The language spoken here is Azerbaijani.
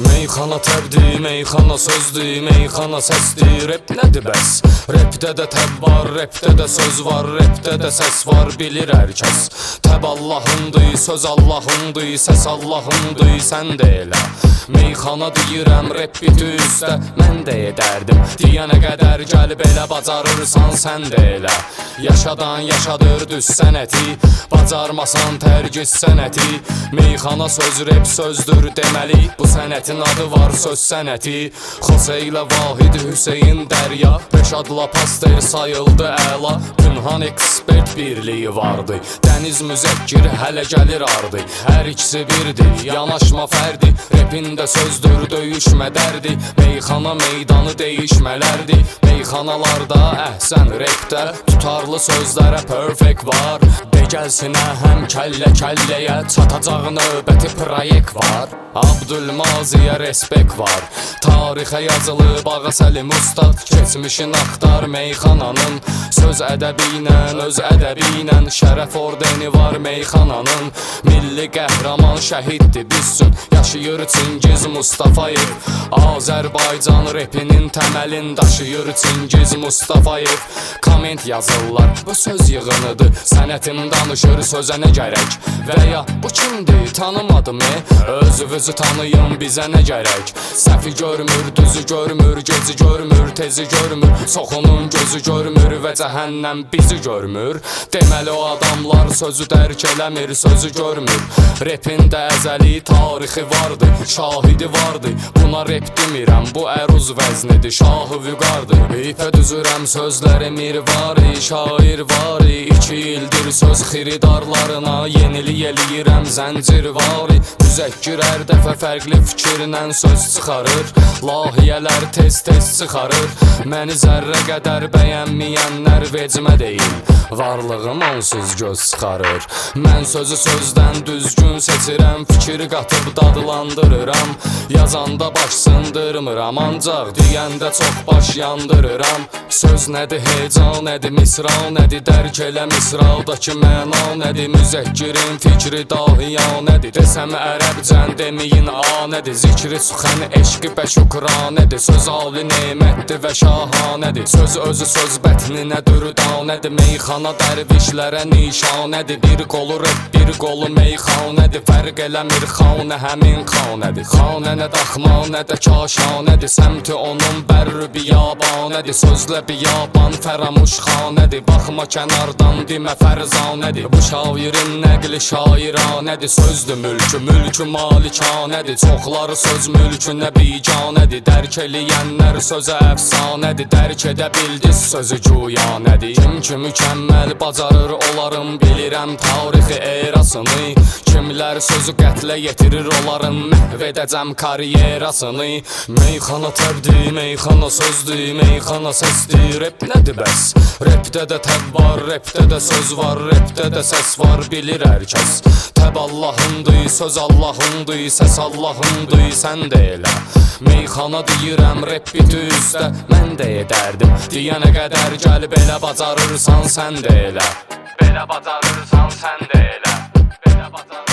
Meyxana təbdir, meyxana sözdür, meyxana səsdir. Rap nədir bəs? Rapdə də təb var, rapdə də söz var, rapdə də səs var, bilir hər kəs. Təb Allahındır, söz Allahındır, səs Allahındır, sən də elə. Meyxana deyirəm, rap biti üstə, mən də edərdim. Deyənə qədər gəl belə bacarırsan, sən də elə. Yaşadan yaşadır düz sənəti, bacarmasan tərgiz sənəti. Meyxana söz, rap sözdür deməli, bu sənətin adı var söz sənəti. Xosey ilə Vahid, Hüseyin Dərya, Rəşadla Pastel sayıldı əla. Pünhan ekspert birliyi vardı, Dəniz müzəkkir hələ gəlir ardı. Hər ikisi birdir, yanaşma fərdi. Rapin də sözdür, döyüşmə dərdi. Meyxana meydanı değişmələrdi. Meyxanalarda əhsən rapdə tutarlı sözlərə perfect var. De gəlsinə həm kəllə kəlləyə, çatacaq növbəti proyekt var. Abdülmaziyə respekt var. Tarixə yazılıb Ağa Səlim ustad. Keçmişin axtar meyxananın. Söz ədəbi ilə, öz ədəbi ilə, şərəf ordeni var meyxananın. Milli qəhrəman şəhiddir bizsün. Yaşayır Çingiz Mustafayev. Azərbaycan repinin təməlin daşıyır Çingiz Mustafayev. Komment yazırlar, bu söz yığınıdır. Sənətim danışır, sözə nə gərək? Və ya bu kimdir, tanımadım. Özünüzü tanıyın, bizə nə gərək? Səhvi görmür, düzü görmür, geci görmür, tezi görmür. Soxunun gözü görmür və cəhənnəm bizi görmür. Deməli o adamlar sözü dərk eləmir, sözü görmür. Repin də əzəli tarixi vardı, şahidi vardı. Buna rep demirəm, bu əruz vəznidir, şahı vüqardır. İpə düzürəm sözləri mirvari, şair vari. 2 ildir söz xiridarlarına yenilik eləyirəm zəncirvari. Müzəkkir hər dəfə fərqli fikirlə söz çıxarır, layihələr tez-tez çıxarır. Məni zərrə qədər bəyənməyənlər vecimə deyil, varlığım onsuz göz çıxarır. Mən sözü sözdən düzgün seçirəm, fikir qatıb dadlandırıram. Yazanda baş sındırmıram, ancaq deyəndə çox baş yandırıram. Söz nədir, hecan nədir, misra nədir? Dərk elə misradakı məna nədir? Müzəkkirin fikri dahiyanədir. Desəm ərəbcən deməyin a nədir? Zikri suxən eşqi bə şükranədir. Söz ali nemətdir və şahanədir. Söz özü söz bətninə dürdanədir. Meyxana dərvişlərə nişanədir. Bir qolu rap, bir qolu meyxanədir. Fərq eləmir, xanə həmin xanədir. Xanə nə daxma, nə də kaşanədir. Səmti onun bərrü biyabanədir. Sözlə biyaban fəramuş xanədir. Baxma kənardan, demə fərzanədir. Bu şairin nəqli şairanədir. Sözdür mülkü, mülkü malikanədir. Çoxları söz mülkünə biganədir. Dərk eləyənlər sözə əfsanədir. Dərk edə bildi sözü güyanədir. Kim ki mükəmməl bacarır onların, bilirəm tarixi erasını. Kimlər sözü qətlə yetirir, onların məhv edəcəm karyerasını. Meyxana təbdir, meyxana sözdür, meyxana səsdir. Rap nədir bəs? Rapdə də təb var, rapdə də söz var, rapdə də səs var, bilir hər kəs. Təb Allahındır, söz Allahındır, səs Allahındır, sən də elə. Meyxana deyirəm, rap biti üstə, mən də edərdim. Deyənə qədər gəl belə bacarırsan, sən də elə. Belə bacarırsan, sən də elə. Belə bacarırsan.